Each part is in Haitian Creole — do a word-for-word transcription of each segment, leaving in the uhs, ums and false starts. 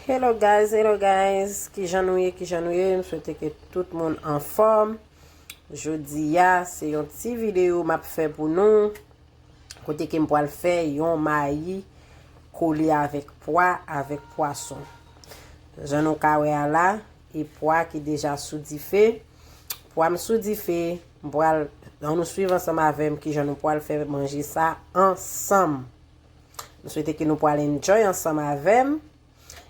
Hello guys, hello guys, kijan nou ye, kijan nou ye? M swete ke tout moun anfòm. Jodi a, se yon ti videyo m ap fè pou nou, kote ke m pral fè yon mayi kole avèk pwa, avèk pwason. Jan nou ka wè a la, e pwa ki deja sou dife. Pwa m sou dife, m pral, ann nou swiv ansanm avè m kijan nou pral fè manje sa ansanm. M swete ke nou pral enjoy ansanm avè m.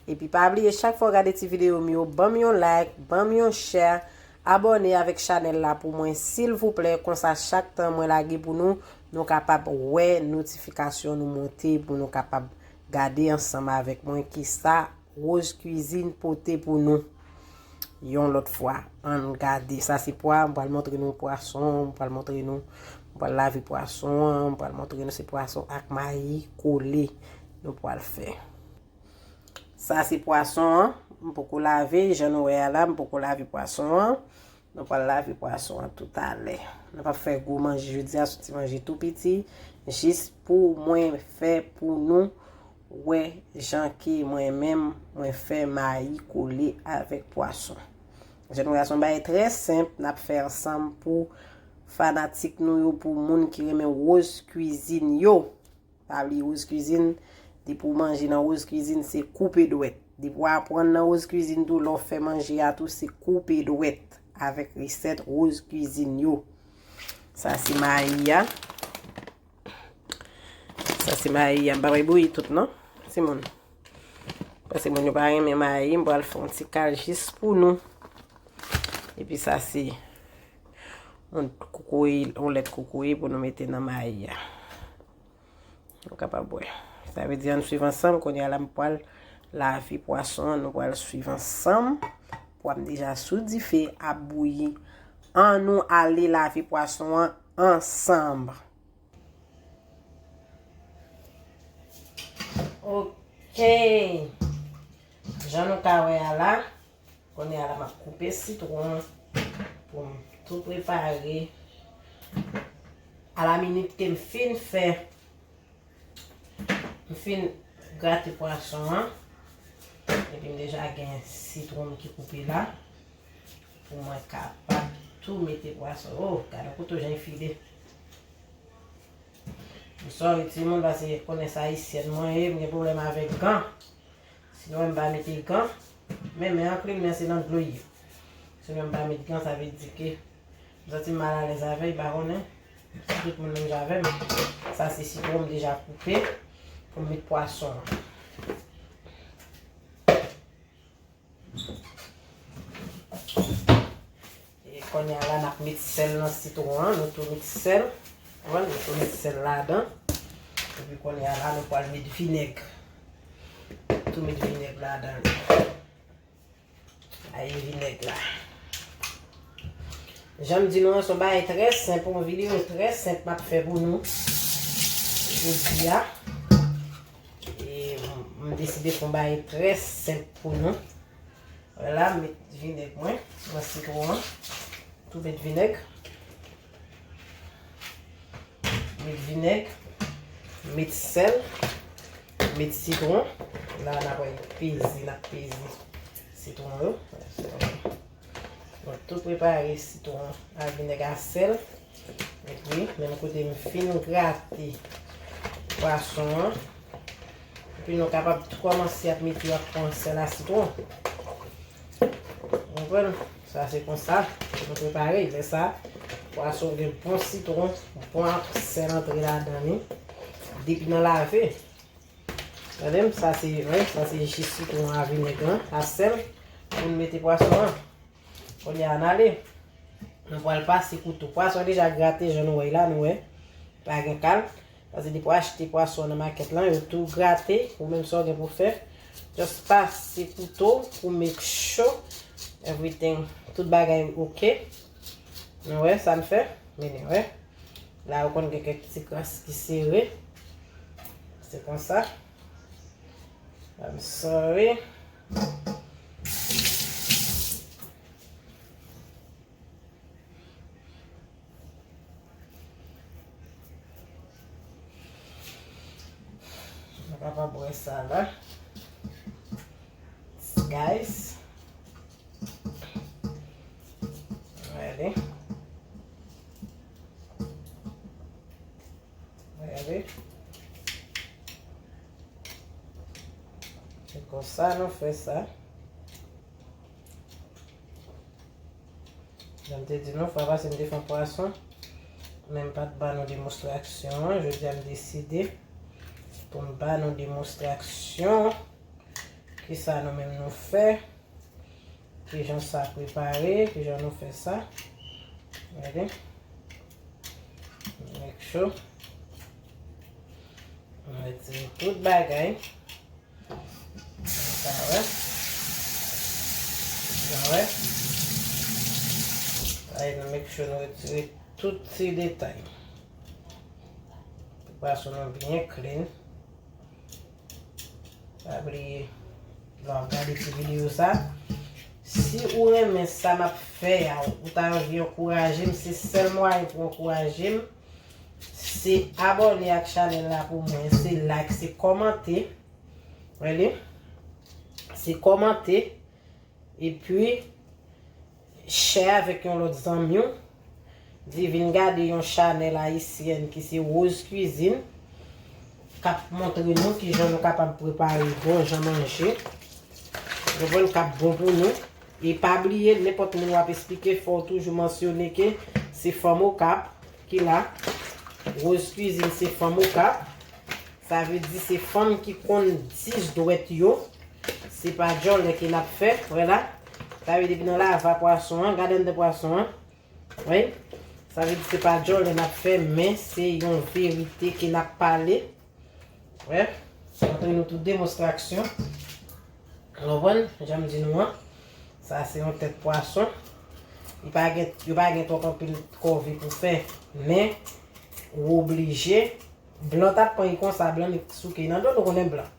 Epi pa bliye, chak fwa w gade ti videyo m yo, ban m yon like, ban m yon share, abòne avèk chanèl la pou mwen, silvouplè. Konsa, chak tan mwen lage pou nou, nou kapab wè notifikasyon nou monte, pou nou kapab gade ansanm avèk mwen kisa Rose Cuisine pote pou nou. Yon lòt fwa, ann gade. Sa se pwa, m pral montre nou pwason, m pral montre nou, m pral lave pwason an, m pral montre nou se pwason ak mayi kole nou pral fè. Sa se pwason an, m poko lave, jan nou wè a la, m poko lave pwason an. Nou pral lave pwason an toutalè. Nou p ap fè gwo manje jodi a, se yon ti manje tou piti, jis pou mwen fè pou nou wè jan ke mwen menm, mwen fè mayi kole avèk pwason. Jan nou wè a, se yon bagay trè senp, n ap fè ansanm pou fanatik nou yo, pou moun ki renmen Rose Cuisine yo. Pa bliye Rose Cuisine, depi w manje nan Rose Cuisine, se koupe dwèt. Depi w aprann nan Rose Cuisine tou, lè w fè manje a tou, se koupe dwèt avèk resèt Rose Cuisine yo. Sa se mayi a. Sa se mayi a. M pa bay bouyi tout non, timoun. Paske moun yo pa renmen mayi, m pral fè yon ti kal jis pou nou. Epi sa se yon kokoye, yon lèt kokoye pou nou mete nan mayi a. Nou kapab wè. Sa vle di ann swiv ansanm, kounye a la m pral lave pwason an, nou pral swiv ansanm. Pwa m deja sou dife ap bouyi. Ann nou ale lave pwason an ansanm. Ok. Jan nou ka wè a la, kounye a la m ap koupe sitwon pou m tou prepare. A la minit ke m fin fè, m fin grate pwason an, epi m deja gen sitwon m ki koupe la, pou mwen kapab tou mete pwason. Oh, gade kouto jan l file. M sorry timoun, paske konnen se ayisyèn mwen ye, m gen pwoblèm avèk gan. Si nou wè m pa mete gan, men men an klin men se nan dlo l ye. Si nou wè m pa met gan, sa vle di ke m santi m malalèz avè l, m pa konnen si tout moun menm jan avè m. Sa se sitwon m deja koupe pou m met pwason an. E kounye a la, n ap met sèl nan sitwon an. Nou tou met sèl. Wè, nou tou met sèl ladan. Epi kounye a la, nou pral met vinèg. Tou met vinèg ladan li. Ay vinèg la. Jan m di nou an, se yon bagay trè senp, yon videyo trè senp m ap fè pou nou jodi a. E m deside fè yon bagay trè senp pou nou. Vwala, m met vinèg mwen nan sitwon an. Tou met vinèg. Met vinèg. Met sèl. Met sitwon. La, n ap peze, n ap peze sitwon yo. Mwen tou prepare sitwon ak vinèg ak sèl. Epi, menm kote m fin grate pwason an. Epi nou kapab tou kòmanse ap mete yo ak pwan sèl a sitwon. Ou konprann? Sa se konsa nou prepare. Lè sa, pwason gen bon sitwon, bon sèl antre ladan li. Depi nan lave. Tande m, sa se, wi, sa se ji sitwon a vinèg lan, a sèl, pou n mete pwason an. Kounye a, n ale. Nou pral pase kouto. Pwason an deja grate, jan nou wè la, nou wè. Pa gen kal. Paske depi w achte pwason nan makèt lan, yo tou grate, ou menm sa w gen pou fè. Just pase kouto pou make sure everything, tout bagay oke. Nou wè sa m fè? Mennen, wè. La, ou konn gen kèk ti kras ki sere. Se konsa. I'm sorry. Nou kapab wè sa la. Guys. Gade. Gade. Se konsa nou fè sa. Jan m te di nou, fwa pase m te fè yon pwason, men m pa t ba nou demonstraksyon an. Jodi a m deside pou m ba nou demonstraksyon kisa nou menm nou fè, kijan sa prepare, kijan nou fè sa. Gade. Make sure. Nou retire tout bagay. Sa wè. Sa wè. Ay, nou make sure nou retire tout ti detay. Pou pwason nou byen clean. Pa bliye, lè w ap gade ti videyo sa, si ou renmen sa m ap fè a, ou ta anvi ankouraje m, se sèl mwayen pou ankouraje m, se abòne ak chanèl la pou mwen, se like, se kòmante. Really? Se kòmante. Epi, share avèk yon lòt zanmi w. Di vin gade yon chanèl ayisyèn ki se Rose Cuisine, k ap montre nou kijan nou kapab prepare bon jan manje. Ou konprann, k ap bon pou nou. E pa bliye, nenpòt moun w ap esplike, fò w toujou mansyone ke se fanm Okap ki la. Rose Cuisine se fanm Okap. Sa vle di se fanm ki konn dis dwèt yo. Se pa djòlè ke n ap fè, wè la. Sa vle di depi nan lava pwason an, gade anndan pwason an. Wi. Sa vle di se pa djòlè n ap fè, men se yon verite ke n ap pale. Wè. Montre nou tout demonstraksyon. Ou konprann? Jan m di nou an. Sa se yon tèt pwason. Li pa gen, yo pa gen twòp anpil kòve pou fè. Men, ou oblije. Blan t ap pran li konsa, blan li souke nan do, nou konnen blan.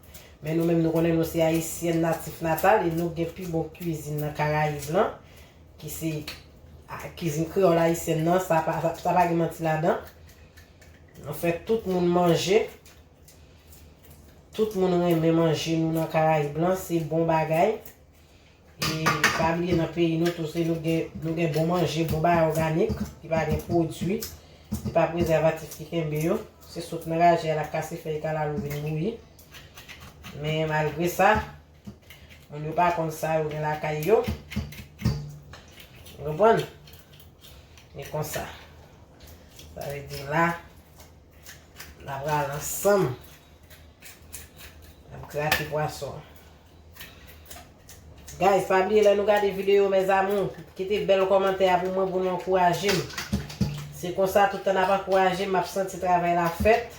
Men nou menm nou konnen nou se ayisyèn natif natal e nou gen pi bon kwizin nan Karayib lan, ki se, a, kwizin kreyòl ayisyèn nan, sa pa, sa, sa pa gen manti ladan. Nou fè tout moun manje. Tout moun renmen manje nou nan Karayib lan, se bon bagay. E pa bliye nan peyi nou tou, se nou gen, nou gen bon manje, bon bagay òganik, ki pa gen pwodui, se pa prezèvatif ki kenbe yo. Se sot nan raje a l ap kase fèy kalalou vin bouyi. Men malgre sa, moun yo pa konn sa yo gen lakay yo. Ou konprann? E konsa. Sa vle di la, n ap rale ansanm. N ap grate pwason. Guys, pa bliye lè nou gade videyo, mes amours, kite bèl kòmantè a pou mwen, pou nou ankouraje m. Se konsa, tout tan n ap ankouraje m, m ap santi travay la fèt.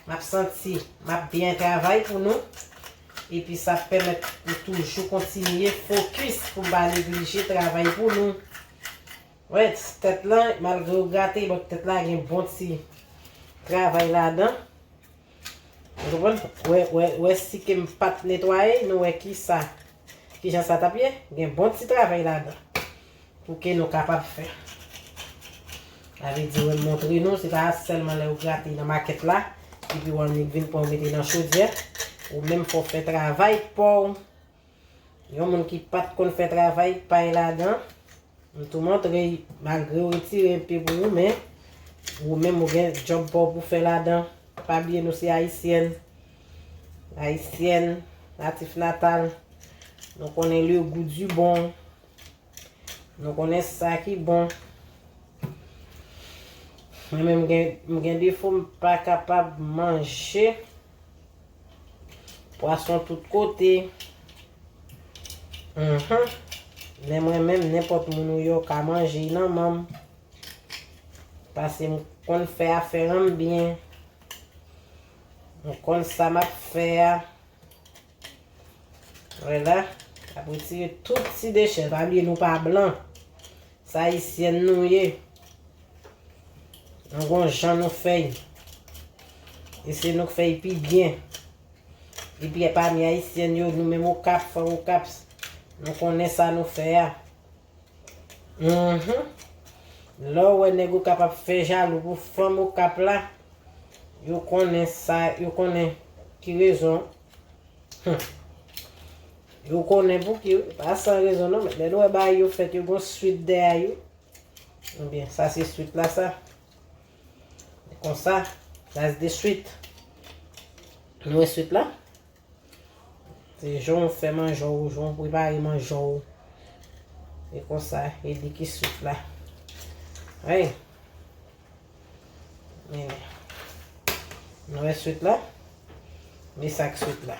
M ap santi m ap byen travay pou nou. Epi sa ap pèmèt nou toujou kontinye fokis pou m pa neglije travay pou nou. Wè, tèt lan, malgre yo grate, bon, tèt la gen bon ti travay ladan. Ou konprann? Wè, wè, wè si ke m pa t netwaye, nou wè kisa, kijan sa t ap ye. Gen bon ti travay ladan pou ke nou kapab fè. Sa vle di, wè, m montre nou, se pa sèlman lè yo grate nan makèt la, epi w annik vin pran w mete nan chodyè. Ou menm fò w fè travay pa w. Yon moun ki pa t konn fè travay pay ladan, m tou montre, malgre w retire enpe pou ou, men ou menm ou gen djòb pa w pou fè ladan. Pa bliye nou se ayisyèn, ayisyèn, natif natal. Nou konnen le goût du bon. Nou konnen sa ki bon. Mwen menm m gen, m gen defo, m pa kapab manje pwason tout kote. Mhm. Men mwen menm, nenpòt moun ou ye w ka manje nan men m. Paske m konn fè afè an m byen. M konn sa m ap fè a. Vwala, ap retire tout ti dechè. Pa bliye nou pa blan. Se ayisyèn nou ye. Nou gon jan nou fè y. E se nou k fè y pi byen. Epi pami ayisyèn yo, nou menm Okap, fanm Okap, nou konnen sa nou fè a. Mhm. Lè w wè nèg Okap ap fè jalou pou fanm Okap la, yo konnen sa, yo konnen ki rezon. Hmm. Yo konnen pouki, wi, pa san rezon non, men lè nou wè bagay yo fèt, yo gon swit dèyè yo. Ebyen, sa se swit la, sa. Konsa, that's the sweet. Nou wè swit la? Se jan w fè manje w, jan w prepare manje w. E konsa, e li ki swit la. Wi. Men, nou wè swit la? Men sa k swit la.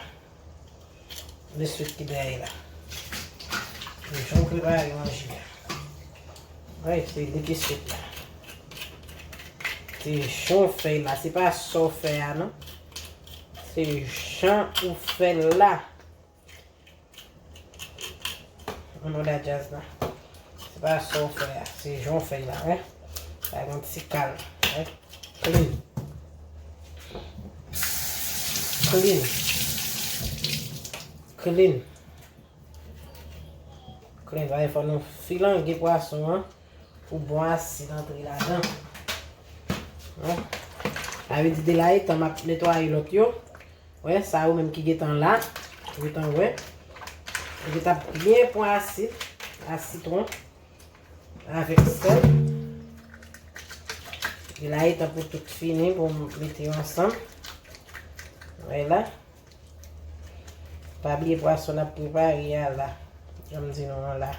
Men swit ki dèyè la. Men jan w prepare manje a. Wi, se li ki swit la. Se jan w fè la, se pa sa w fè a non. Se jan ou fè la. Ann wè la djaz la. Se pa sa w fè a, se jan w fè la, wi. Sa gen yon ti kal, wi. Clean. Clean. Clean. Clean, sa vle fò nou filange pwason an. Pou bon asid antre ladan. Wi. Sa vle di de la etan m ap netwaye lòt yo. Wè, sa yo menm ki gentan la, gentan wè. Yo gentan byen pran asid, a sitwon, avèk sèl. De la etan pou tout fini, pou m mete yo ansanm. Wè la. Pa bliye pwason n ap prepare a la. Jan m di nou an la.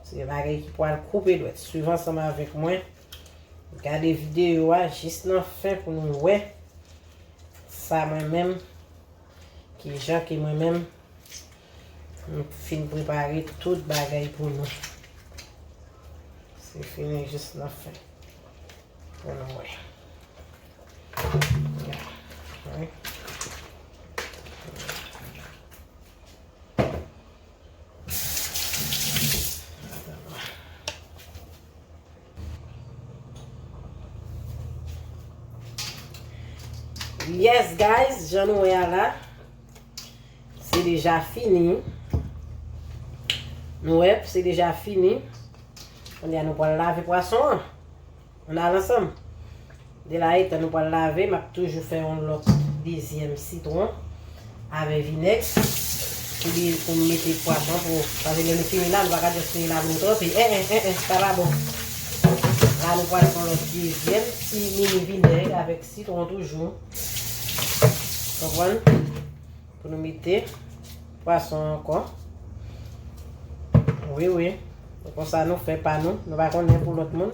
Se bagay ki pral koupe dwèt. Swiv ansanm avèk mwen. Gade videyo a jis nan fen pou nou wè sa mwen menm, kijan ke mwen menm, m fin prepare tout bagay pou nou. Se fini jis nan fen. Pou nou wè. Yes, guys, jan nou wè a la, se deja fini. Nou wè, se deja fini. Kounye a, nou pral lave pwason an. Ann al ansanm. De la etan nou pral lave, m ap toujou fè yon lòt dezyèm sitwon avè vinèg. Pou li, pou m mete pwason pou, paske lè nou fini la, nou pa ka just fini la pou nou tranpe. En, en, en, en, sa pa bon. La, nou pral fè yon lòt dezyèm ti mini vinèg avèk sitwon toujou. Konprann? Pou nou mete pwason ankò. Wi, wi. Se konsa nou fè pa nou. Nou pa konnen pou lòt moun.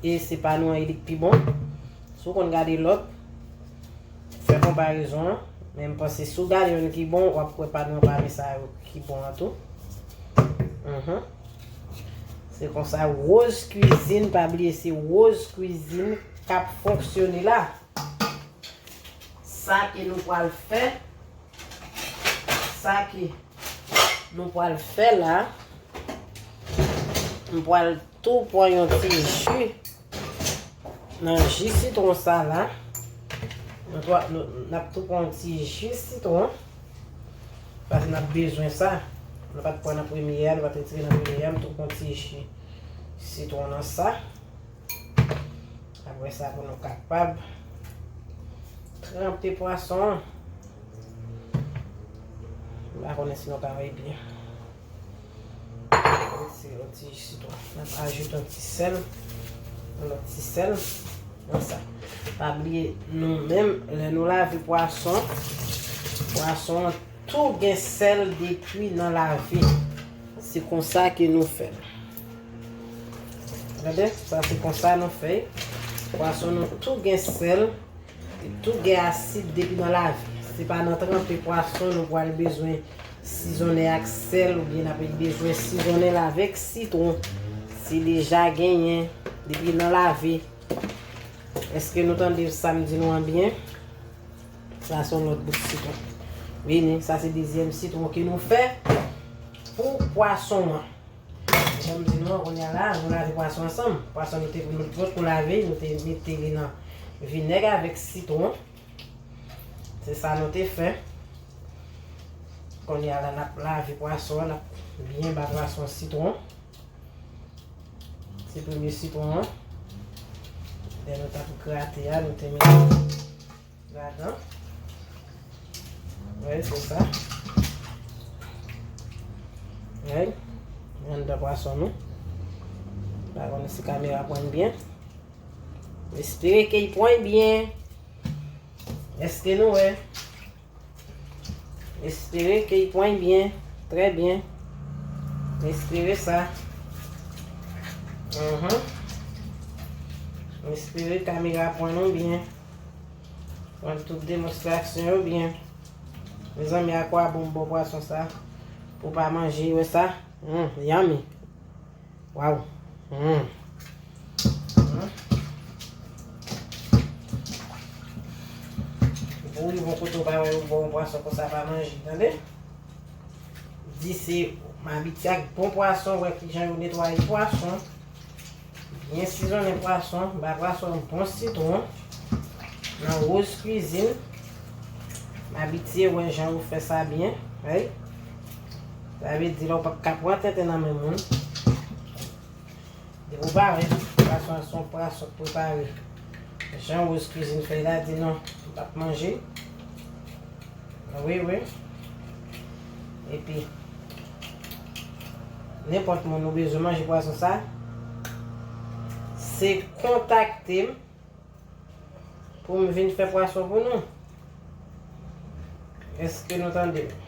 E se pa nou an, e li k pi bon. Si w konn gade lòt, fè konparezon an. Men m panse si w gade youn ki bon, w ap wè pa nou an pami sa yo ki bon an tou. Mhm. Se konsa, Rose Cuisine, pa bliye se Rose Cuisine k ap fonksyone la. Sa ke nou pral fè, sa ke nou pral fè la, m pral tou pran yon ti ji nan ji sitwon sa la. Nou pral, nou, n ap tou pran yon ti ji sitwon, paske n ap bezwen sa. Nou pa t pran nan premye a, nou pa t retire nan premye a, m tou pran ti ji sitwon nan sa. Apre sa, pou nou kapab tranpe pwason an. M pa konnen si nou ka wè byen. Retire yon ti sitwon. N ap ajoute yon ti sèl. Yon lòt ti sèl. Konsa. Pa bliye, nou menm, lè nou lave pwason, pwason an tou gen sèl depi nan lave. Se konsa ke nou fè l. Gade, sa se konsa nou fè. Pwason nou tou gen sèl, li tou gen asid depi nan lave. Se pa nan tranpe pwason nou pral bezwen sizonnen ak sèl oubyen n ap bezwen sizonnen l avèk sitwon. Se deja genyen depi nan lave. Èske nou tande sa m di nou an byen? Sa se yon lòt bout sitwon. Vini, sa se dezyèm sitwon ke nou fè pou pwason an. Jan m di nou an, kounye a la, nou lave pwason ansanm. Pwason nou te, nou potko lave, nou te mete li nan vinèg avèk sitwon. Se sa nou te fè. Kounye a la, n ap lave pwason an, n ap byen ba pwason sitwon. Se premye sitwon an. Lè nou t ap grate a, nou te mete ladan. Wi, se sa. Anndan pwason nou. Pa konnen si kamera pran byen. Espere ke l pran byen. Èske nou wè? Espere ke l pran byen. Trè byen. Espere sa. Mhm. Espere kamera pran nou byen. Pran tout demonstrasyon yo byen. Mezanmi, akwabon m bon pwason sa. Pou pa manje, wè sa? Mm, yummy. Waw. Mm. Mm. Ou rive yon kote ou pa wè yon bon pwason konsa pa manje, tande? Di se m abitye ak bon pwason, wè kijan yo netwaye pwason. Byen sizonnen pwason, ba pwason an bon sitwon. Nan Rose Cuisine, m abitye wè jan yo fè sa byen. Wi. Sa vle di la ou p ap ka pran tenten nan men moun. Depi ou pa wè pwason an se yon pwason k prepare jan Rose Cuisine fè l la, di non, m p ap manje. Wi, wi. Epi, nenpòt moun nou bezwen manje pwason sa, se kontakte m pou m vin fè pwason pou nou. Èske nou tande m?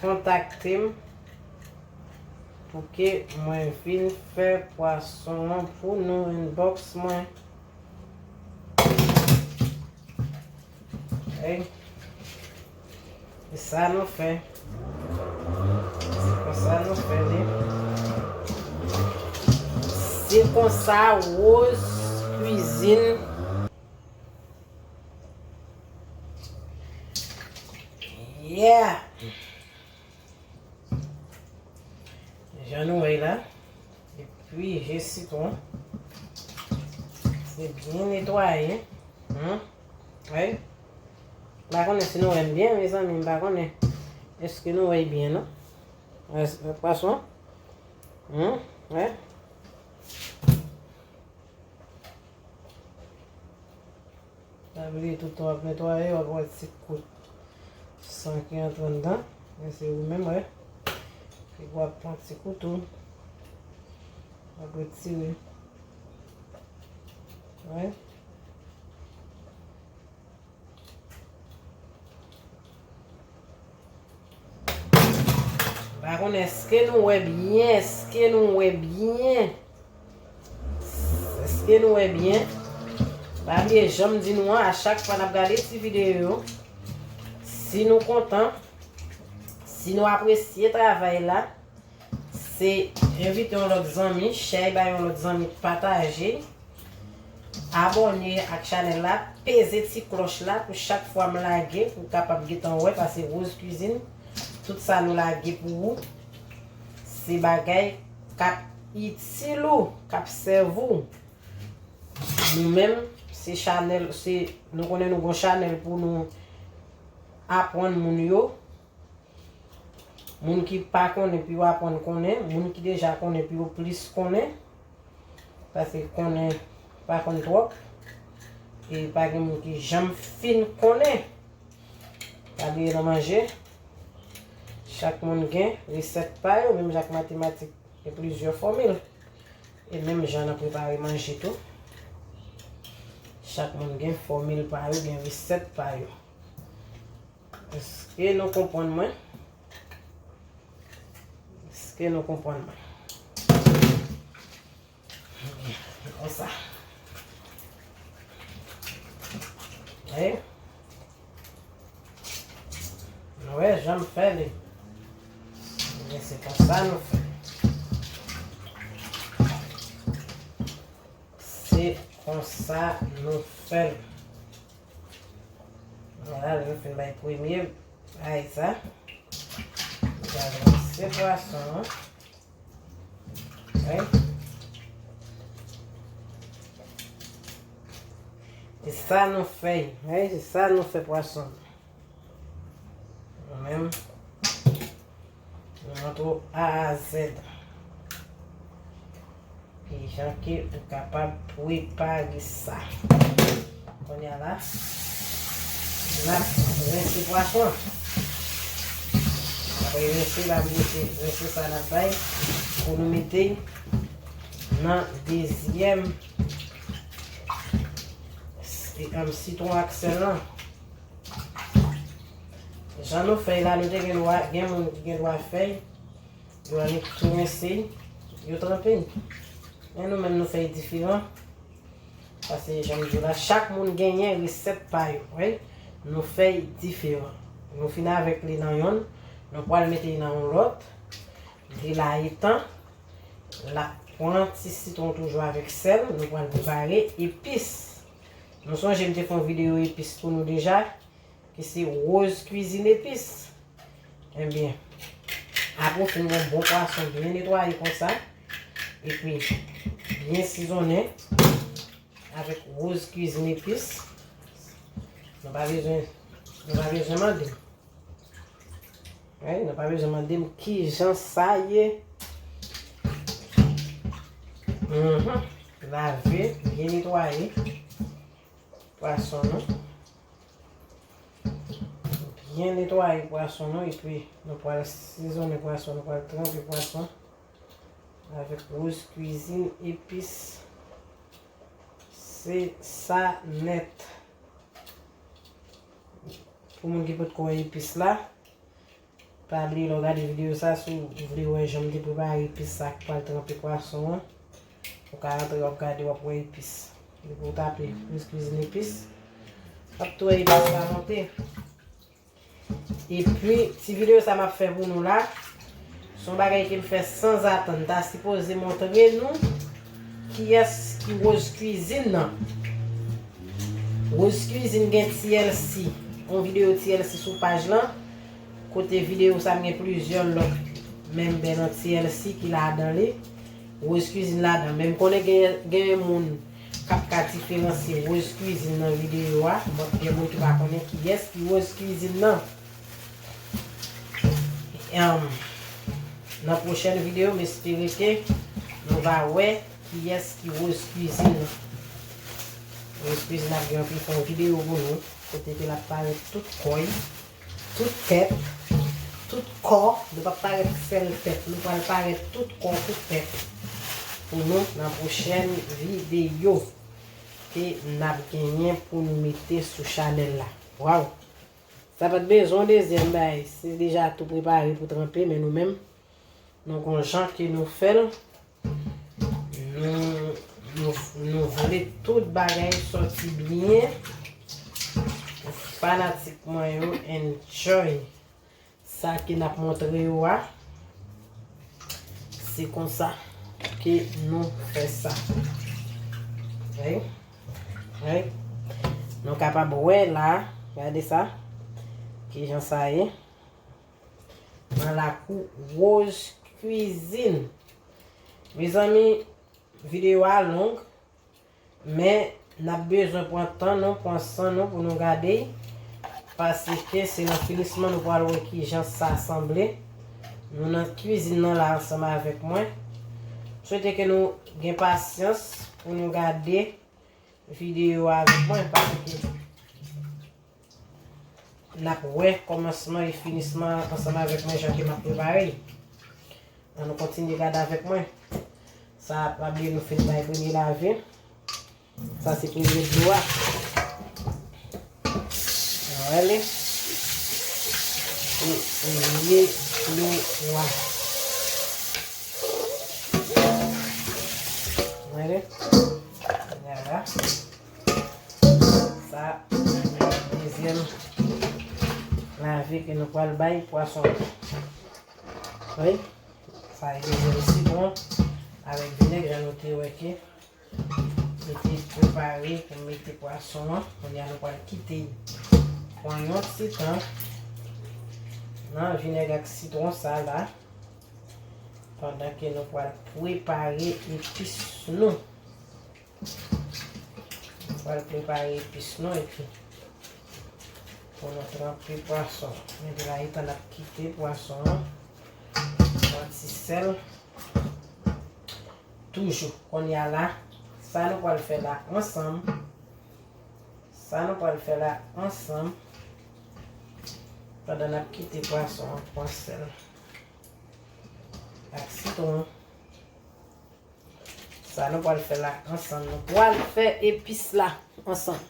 Kontakte m pou ke mwen vin fè pwason an pou nou, inbox mwen. Ey. E sa nou fè. Se konsa nou fè li. Se konsa Rose Cuisine. Yeah. Jan nou wè la. Epi je sitwon. Se byen netwaye. Hmm? Wi. M pa konnen si nou wè m byen, mezanmi, m pa konnen. Èske nou wè byen, non? Wè, wè pwason? Hmm? Wè. Pa bliye tout tan w ap netwaye, w ap wè ti kout san ki antre anndan. Men se ou menm, wè. Ki w ap pran ti kouto. W ap retire. Wè. M pa konnen èske nou wè byen, èske nou wè byen. Èske nou wè byen? Pa bliye jan m di nou an, a chak fwa n ap gade ti videyo yo, si nou kontan, si nou apresye travay la, se envite yon lòt zanmi, share bay yon lòt zanmi, pataje, abòne ak chanèl la, peze ti klòch la pou chak fwa m lage, pou w kapab gentan wè, paske Rose Cuisine, tout sa nou lage pou ou, se bagay k ap itil ou, k ap sèvi w. Nou menm, se chanèl, se, nou konnen nou gon chanèl pou nou aprann moun yo. Moun ki pa konnen, pou yo aprann konnen. Moun ki deja konnen, pou yo plis konnen. Paske konnen pa konn twòp. E pa gen moun ki janm fin konnen. Pa bliye nan manje, chak moun gen resèt pa yo, menm jan ak matematik, gen plizyè fòmil. E menm jan nan prepare manje tou. Chak moun gen fòmil pa yo, gen resèt pa yo. Èske nou konprann mwen? Èske nou konprann mwen? Konsa. Wi. Nou wè jan m fè li. Men se konsa nou fè. Se konsa nou fè l. Vwala, lè nou fin bay premye bagay sa, nou pral rense pwason an. Wi. E sa nou fè, wi, se sa nou fè pwason. Nou menm, nou montre w A a Z. Kijan ke ou kapab prepare sa. Kounye a la, n ap rense pwason. N ap Rense la, rense, rense sa n ap bay pou nou mete nan dezyèm si-, um, sitwon ak sèl lan. Jan nou fèy la, nou te gen dwa, gen moun ki gen dwa fèy, yo annik tou rense, yo tranpe. Men nou menm nou fèy diferan. Paske jan m di w la, chak moun genyen resèt pa yo, wi. Nou fèy diferan. Nou fin avèk li nan yonn, nou pral mete li nan yon lòt. Li la etan, l ap pran ti sitwon toujou avèk sèl, nou pral prepare epis. Nou sonje m te fè yon videyo epis pou nou deja, ki se Rose Cuisine Epis. Ebyen, apre w fin gen yon bon pwason byen netwaye konsa, epi byen sizonnen avèk Rose Cuisine Epis, nou pa bezwen, nou pa bezwen mande m. Wi, nou pa bezwen mande m kijan sa ye. Mhm. Lave, byen netwaye pwason nou. Byen netwaye pwason nou, epi nou pral sizonnen pwason, nou pral tranpe pwason avèk Rose Cuisine epis. Se sa nèt. Pou moun ki potko wè epis la, pa bliye lè w gade videyo sa, si w vle wè jan m te prepare epis sa k pral tranpe pwason an, ou ka rantre w ap gade, w ap wè epis. Depi w tape Rose Cuisine epis, w ap tou wè epis la monte. Epi, ti videyo sa m ap fè pou nou la, se yon bagay ke m fè sanzatann. M ta sipoze montre nou kiyès ki Rose Cuisine nan. Rose Cuisine gen T L C, yon videyo T L C sou paj lan. Kote videyo sa, m gen plizyè lòt menm bè nan T L C ki ladan li. Rose Cuisine ladan. Men m konnen gen, gen moun k ap ka diferansye Rose Cuisine nan videyo a. Bon, gen moun ki pa konnen kiyès ki Rose Cuisine nan. Em, nan pwochèn videyo, m espere ke nou va wè kiyès ki Rose Cuisine nan. Rose Cuisine ap gen anpil fè yon videyo pou nou, kote ke l ap parèt tout kò l. Tout tèt, tout kò, nou p ap parèt sèl tèt, nou pral parèt tout kò, tout tèt pou nou nan pwochèn videyo ke n ap genyen pou nou mete sou chanèl la. Waw! Sa pa t bezwen yon dezyèm bagay, se deja tou prepare pou tranpe, men nou menm, nou gon jan ke nou fè l. Nou, nou, nou vle tout bagay sòti byen pou fanatik mwen yo enjoy sa ke n ap montre yo a. Se konsa ke nou fè sa. Wi. Wi. Nou kapab wè la, gade sa. Kijan sa ye. Nan lakou Rose Cuisine. Mezanmi, videyo a long, men n ap bezwen pran tan nou, pran san nou pou nou gade l, paske se nan finisman nou pral wè kijan sa sanble. Nou nan kwizin nan la ansanm avèk mwen. M swete ke nou gen pasyans pou nou gade videyo a avèk mwen, paske n ap wè kòmansman e finisman ansanm avèk mwen, jan ke m ap prepare l. Ann nou kontinye gade avèk mwen. Sa, pa bliye nou fin bay premye lave. Sa se premye dlo a. Ann wè li. Se premye dlo a. Ann wè li. Vwala. Sa, dezyèm lave ke nou pral bay pwason. Wi, sa e dezyèm sitwon avèk vinèg, jan nou te wè ke nou te prepare pou mete pwason an. Kounye a nou pral kite l pran yon ti tan nan vinèg ak sitwon sa la, pandan ke nou pral prepare epis nou. Nou pral prepare epis nou epi pou nou tranpe pwason. Men de la etan n ap kite pwason an, yon ti sèl. Toujou, kounye a la, sa nou pral fè la ansanm. Sa nou pral fè la ansanm. Pandan n ap kite pwason an pran sèl ak sitwon. Sa nou pral fè la ansanm. Nou pral fè epis la ansanm.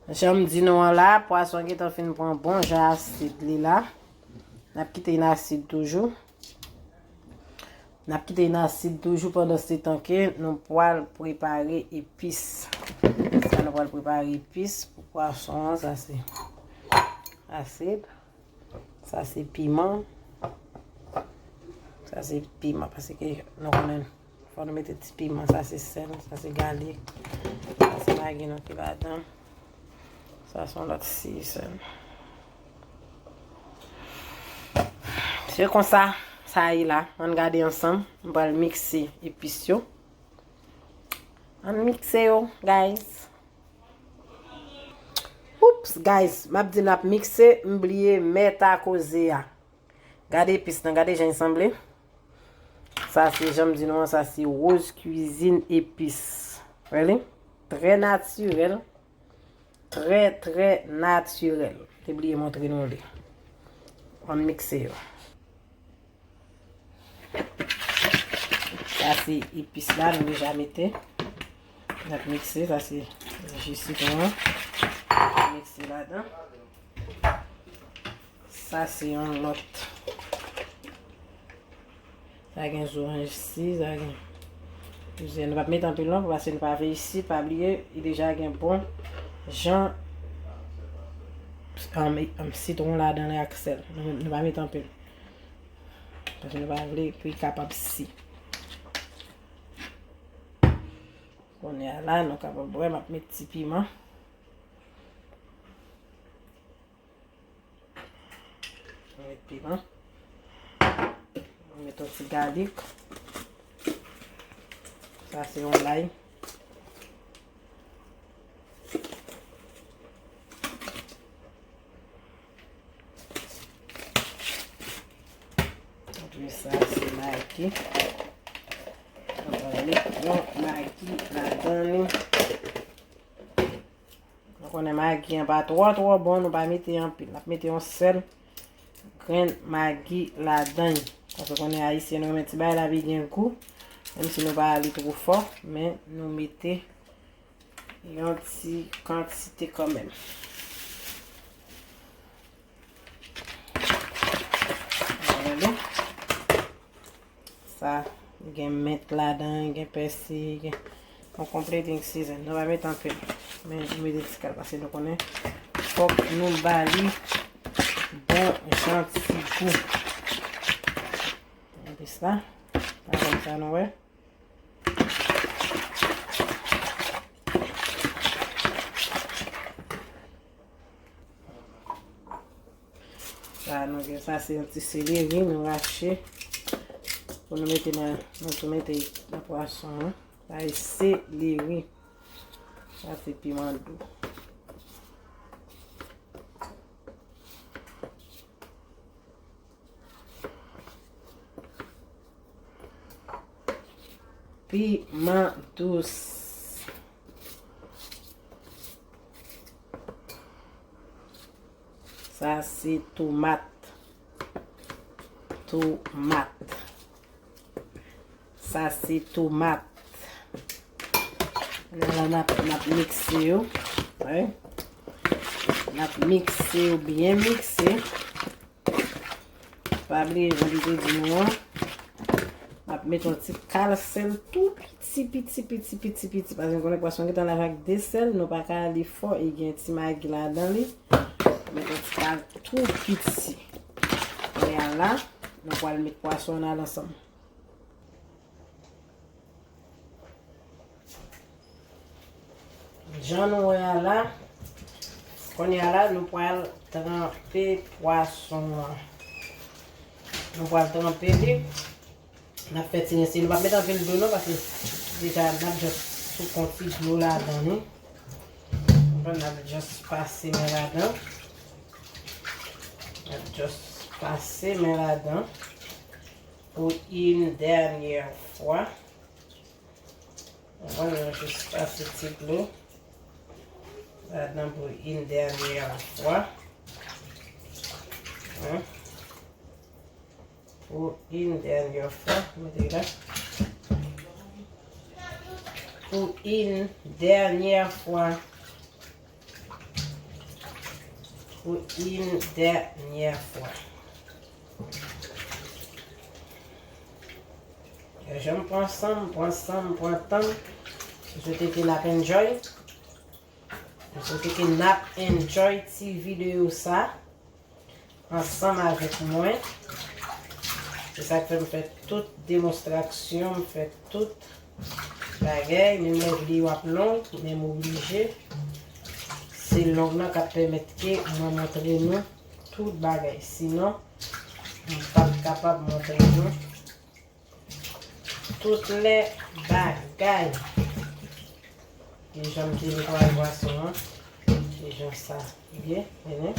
Jan m di nou an la, pwason an gentan fin pran bon jan asid li la. N ap kite l asid toujou. N ap kite l asid toujou pandan se tan ke nou pral prepare epis. Sa nou pral prepare epis pou pwason an, sa se asid. Sa se piman. Sa se piman, paske nou konnen fò nou mete ti piman. Sa se sèl, sa se galik. Sa se magi nou ki ladan. Sa se yon lòt season. Se konsa sa ye la. Ann gade ansanm. M pral mikse epis yo. Ann mikse yo, guys. Oops, guys, m ap di n ap mikse, m bliye mèt a koze a. Gade epis lan, gade jan l sanble. Sa se, jan m di nou an, sa se Rose Cuisine epis. Really? Trè natirèl. Trè, trè natirèl. Te bliye montre nou li. Ann mikse yo. Sa se epis la nou deja mete. N ap mikse, sa se ji sitwon an. Mikse ladan. Sa se yon lòt. Sa gen zoranj isi, sa gen plizyè. Nou p ap mete anpil non, paske nou pa vle isi, pa bliye, li deja gen bon jan, um, um, sitwon ladan l ak sèl. Nou, nou pa mete anpil. Paske nou pa vle pou li kapab si. Kounye a la, nou kapab wè, m ap met ti piman. M met piman. M met yon ti galik. Sa se yon lay. Epi sa se magi. Nou pral met yon magi ladan li. Nou konnen magi an pa twò twò bon, nou pa mete anpil. N ap mete yon sèl grenn magi ladan l. Paske konnen ayisyen nou renmen ti bagay la pi gen gou. Menm si nou pa ale twò fò, men nou mete yon ti kantite kanmenm. Gade. Sa, gen mint ladan, gen pèsi, gen yon completing season. Nou pa met anpil. Men nou mete ti kal paske nou konnen fòk nou ba li bon jan ti gou. Epi sa, pa konn sa nou wè. Sa nou gen, sa se yon ti seleri nou rache pou nou mete nan, nou tou mete nan pwason an. Sa e seleri. Sa se piman dou. Piman dous. Sa se tomat. Tomat. Sa se tomat. Kounye a la n ap, n ap mikse yo. Wi. N ap mikse yo, byen mikse. Pa bliye, jan m te di nou an, m ap met yon ti kal sèl tou piti, piti, piti, piti, piti. Paske nou konnen pwason gentan lave ak de sèl, nou pa ka ale fò, e gen ti magi ladan li. Met yon ti kal tou piti. Kounye a la, nou pral met pwason an al ansanm. Jan nou wè a la, kounye a la, nou pral tranpe pwason an. Nou pral tranpe li. N ap fè ti rense. Nou p ap met anpil dlo non, paske deja n ap just sou konn ti dlo ladan li. N ap just pase men ladan. N ap just pase men ladan pou yon dènyè fwa. Konprann, nou jis pase ti dlo ladan pou yon dènyè fwa. Pour une dernière fois, mete la. Pour une dernière fois. Pour une dernière fois. Jan m pran san m, pran san m, pran tan m. M swete ke n ap enjoy. M swete ke n ap enjoy ti videyo sa ansanm avèk mwen. Se sa k fè m fè tout demonstraksyon, m fè tout bagay. Menm lè videyo ap long, men m oblije. Se long nan k ap pèmèt ke mwen montre nou tout bagay. Sinon, m p ap kapab montre nou tout lè bagay. Ki jan m te netwaye pwason an. Ki jan sa ye. Mennen.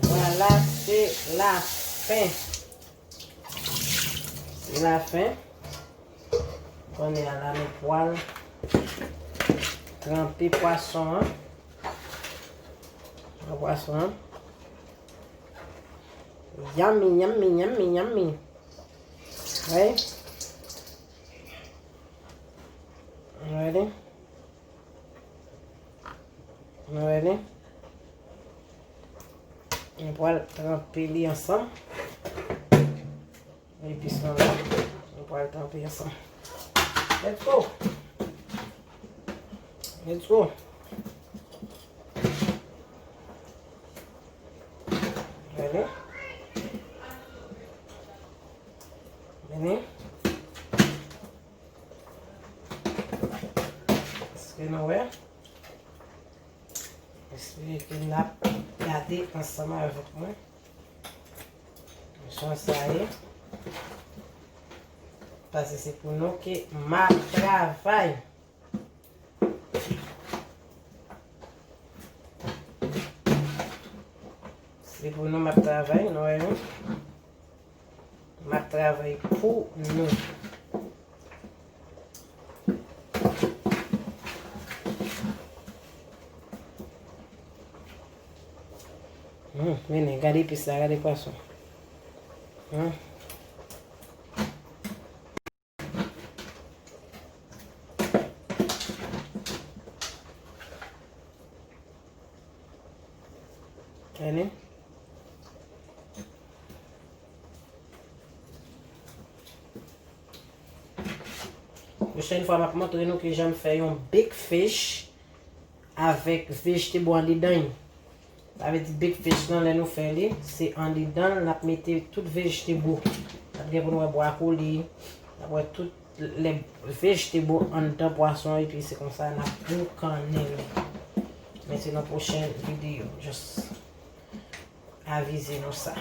Vwala, se lafen. Se lafen. Kounye a la, nou pral tranpe pwason an. Pran pwason an. Yummy, yummy, yummy, yummy. Right? Ready? Nou ready? Nou pral tranpe li ansanm. Epis nou la. Nou pral tranpe ansanm. Let's go. Let's go. Ready? Vini. Èske nou wè? Espere ke n ap gade ansanm avèk mwen jan sa ye. Paske se pou nou ke m ap travay. Se pou nou m ap travay, nou wè wi. M ap travay pou nou. Hmm, mennen, gade epis la, gade pwason. Hmm. Tande? Pwochèn fwa, m ap montre nou kijan m fè yon big fish avèk vegetable andedan l. Sa vle di big fish lan, lè nou fè li, se andedan l n ap mete tout vegetable. N ap gen pou nou wè bwakoli, n ap wè tout lè vegetable anndan pwason, epi se konsa n ap boukannen li. Men se nan pwochen videyo, just avize nou sa.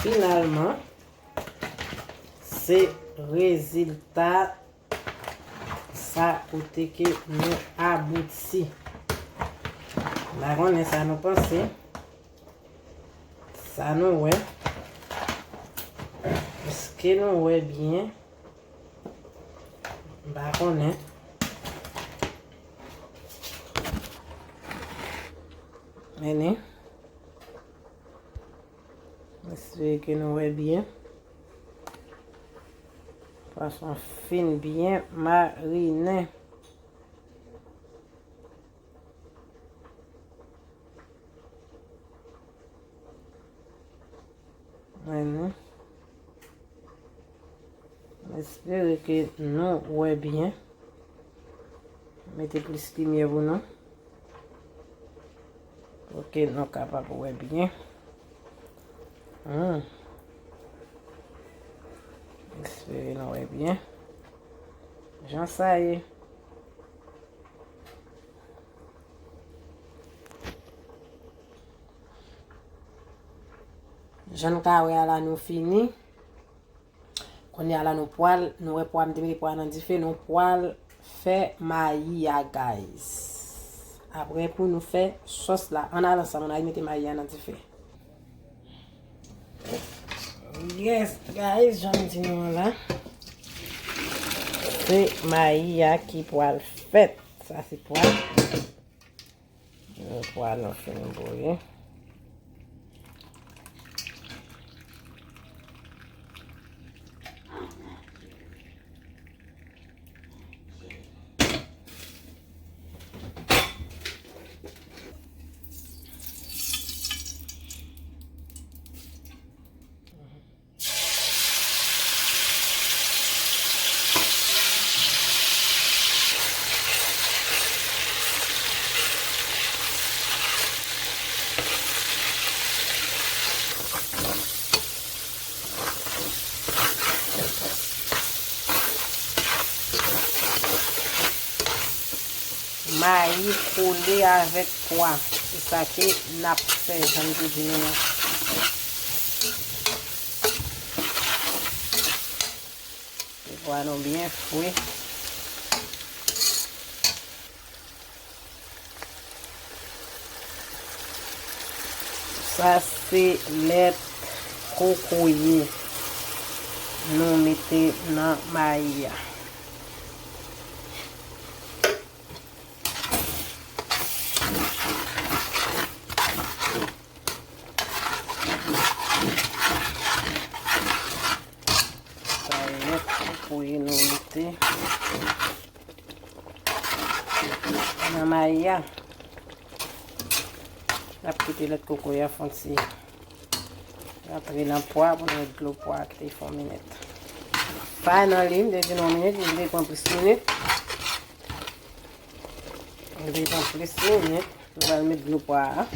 Finalman, se rezilta sa kote ke nou abouti. M pa konnen sa nou panse. Sa nou wè. Ke nou wè byen. M pa konnen. Men ni. M espere ke nou wè byen. Pwason fin byen marinen. Wè non. M espere ke nou wè byen. Mete plis limyè pou nou. Pou ke nou kapab wè byen. Hmm. M espere nou wè byen. Jan sa ye. Jan n ka wè a la, nou fini. Kounye a la, nou pwal, nou wè pwa, m te mete pwa nan dife, nou pwal fè mayi a, guys. Apre, pou nou fè sòs la, ann al ansanm, ann al mete mayi a nan dife. Yes, guys, jan m di nou an la, se mayi a ki pwal fèt. Sa se pwa. Pwa nou fin bouyi. Mayi kole avèk pwa. Se sa ke n ap fè, jan m te di nou an. Pwa nou byen fri. Sa se lèt kokoye nou mete nan mayi a. Sa e lèt kokoye nou mete nan mayi a. N ap kite lèt kokoye a fon ti rantre nan pwa pou nou met dlo pwa a ki te fè yon minit. Finally, m te di nou yon minit, li te pran plis minit. Li te pran plis minit. Nou pral met dlo pwa a.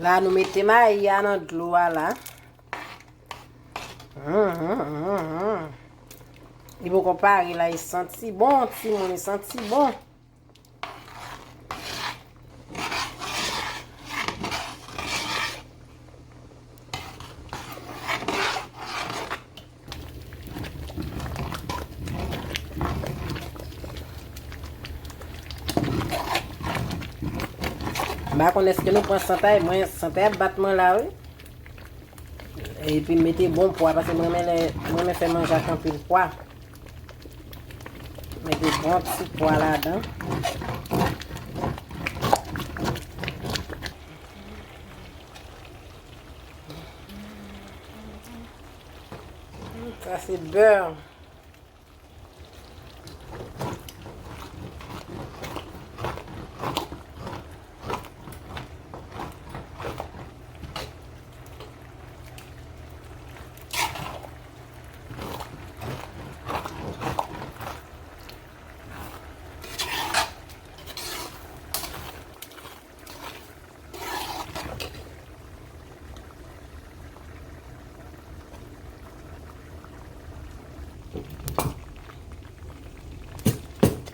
La, nou mete mayi a nan dlo a la. Hum, hum, hum, hum. Li poko pare la, li santi bon, timoun, li santi bon. M pa konn èske nou pran santay, mwen santay ap bat mwen la wi. Epi m mete bon pwa, paske mwen renmen lè, mwen renmen fè manje ak anpil pwa. Mete bon ti pwa ladan. Sa se bè.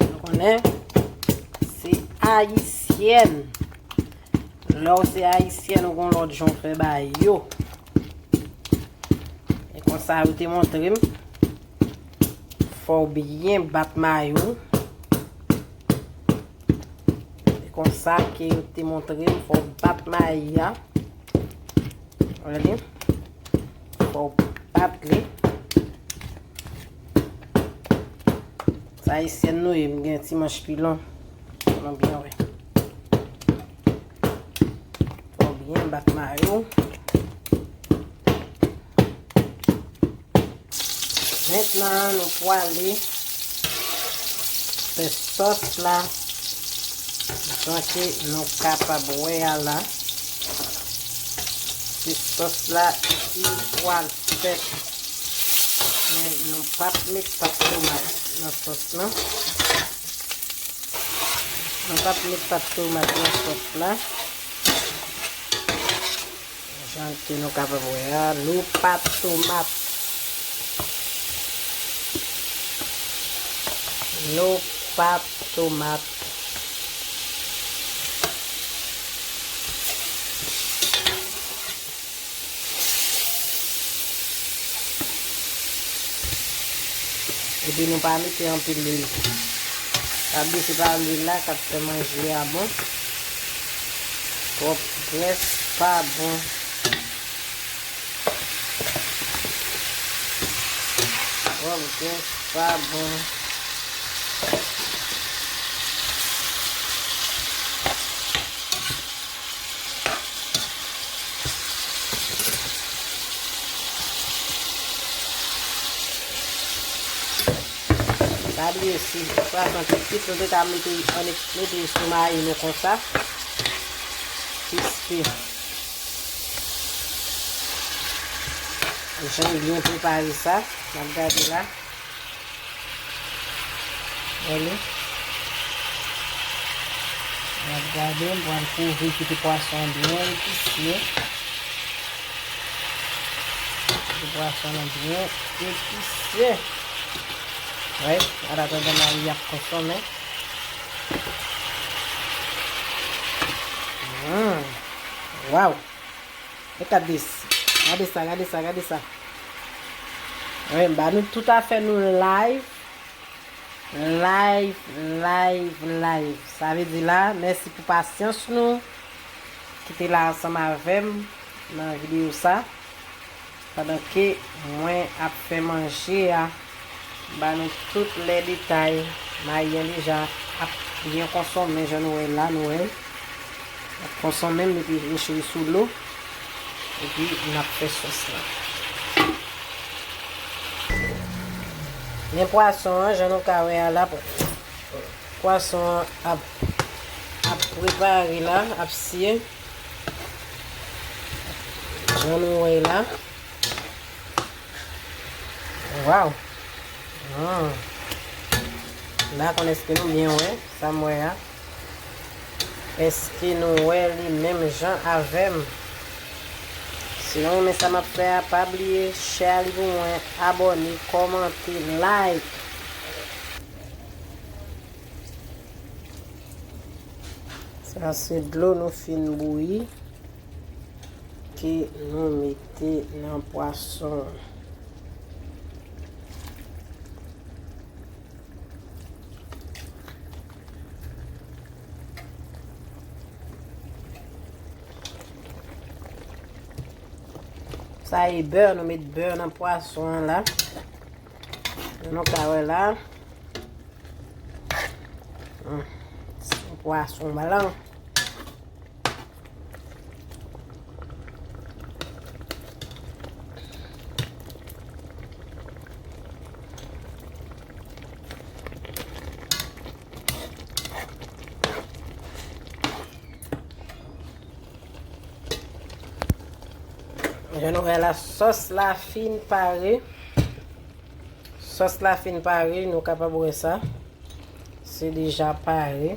Nou konnen se ayisyèn. Lè w se ayisyèn, ou gon lòt jan w fè bagay yo. E konsa yo te montre m. Fò w byen bat mayi w. E konsa ke yo te montre m, fò w bat mayi a. Ou gade? Fò w bat li. Sa ayisyèn nou ye, m gen ti manch pilon. Nou byen wè. Fò w byen bat mayi w. Mentnan, nou pwale fè sòs la, jan ke nou kapab wè a la. Se sòs la ki pwal fèt. Men nou p ap met pat tomat nan sòs lan. Nou p ap met pat tomat nan sòs la. Jan ke nou kapab wè a, nou pa tomat. Nou pa tomat. Epi nou pa mete anpil lwil. Pa bliye se pa lwil la k ap fè manje a bon. Twòp grès pa bon. Twòp grès pa bon. Pa bliye, si pwason te kwit, nou te ka mete, annik mete sou mayi nou konsa. Piske jan m byen prepare sa, n ap gade la. Gade. N ap gade, m pral kouvri kite pwason an byen epise. Kite pwason an byen epise. Wi, an atandan mayi ap konsonmen. Mm. Waw! Gade sa, gade sa, gade sa. Wi, ba nou tout afè nou live. Live, live, live. Sa vle di la, mèsi pou pasyans nou ki te la ansanm avè m nan videyo sa. Pandan ke mwen ap fè manje a, ba nou tout lè detay. Mayi an deja ap byen konsonmen, jan nou wè la, nou wè. L ap konsonmen, m mete woche sou lo. Epi n ap fè sòs la. Men pwason an, jan nou ka wè a la, pwason an ap, ap prepare la, ap siye. Jan nou wè la. Waw! Hmm. M pa konn èske nou byen wè sa m wè a. Èske nou wè li menm jan avè m? Si nou renmen sa m ap fè a, pa bliye share li pou mwen, abòne, kòmante, like. Sa se dlo nou fin bouyi ke nou mete nan pwason. Sa e bè, nou met bè nan pwason an la. Nou ka wè la. Hmm. Se yon pwason blan. Jan nou wè la, sòs la fin pare. Sòs la fin pare, nou kapab wè sa. Se deja pare.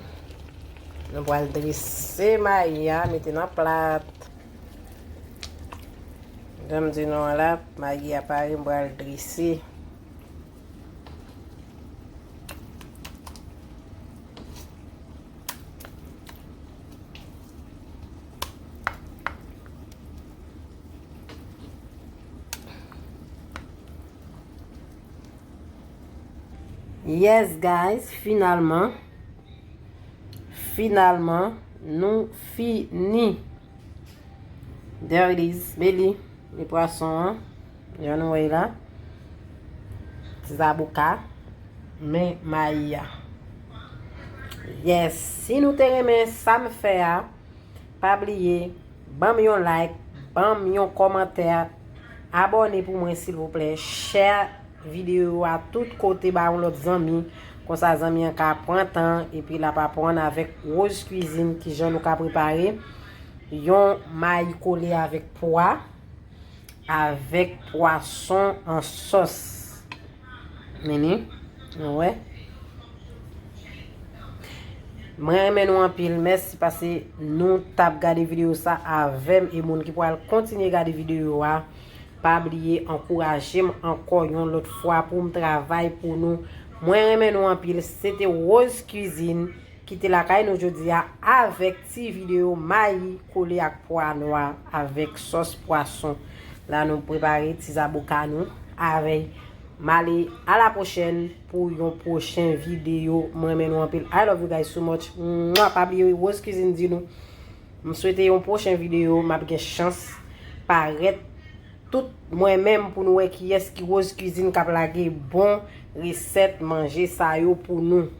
Nou pral drese mayi a, mete nan plat. Jan m di nou an la, mayi a pare, m pral drese. Yes, guys, finalman, finalman, nou fini. There it is, men li, men pwason an, jan nou wè la, ti zaboka, men mayi a. Yes, si nou te renmen sa m fè a, pa bliye, ban m yon like, ban m yon kòmantè, abòne pou mwen silvouplè, share videyo a tout kote ba yon lòt zanmi, konsa zanmi an ka pran tan epi l ap aprann avèk Rose Cuisine kijan nou ka prepare yon mayi kole avèk pwa, avèk pwason an sòs. Meni, nou wè. Mwen renmen nou anpil, mèsi paske nou t ap gade videyo sa avè m e moun ki pral kontinye gade videyo a, pa bliye ankouraje m ankò yon lòt fwa pou m travay pou nou. Mwen renmen nou anpil, se te Rose Cuisine ki te lakay nou jodi a avèk ti videyo mayi kole ak pwa nwa avèk sòs pwason. La nou prepare ti zaboka nou avè. M ale a la pwochèn pou yon pwochen videyo. Mwen renmen nou anpil. I love you guys so much. Mwa, pa bliye Rose Cuisine di nou. M swete yon pwochen videyo, m ap gen chans parèt tout mwen menm pou nou wè kiyès ki Rose Cuisine k ap lage bon resèt manje sa yo pou nou.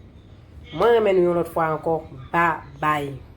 Mwen renmen nou yon lòt fwa ankò. Bye bye.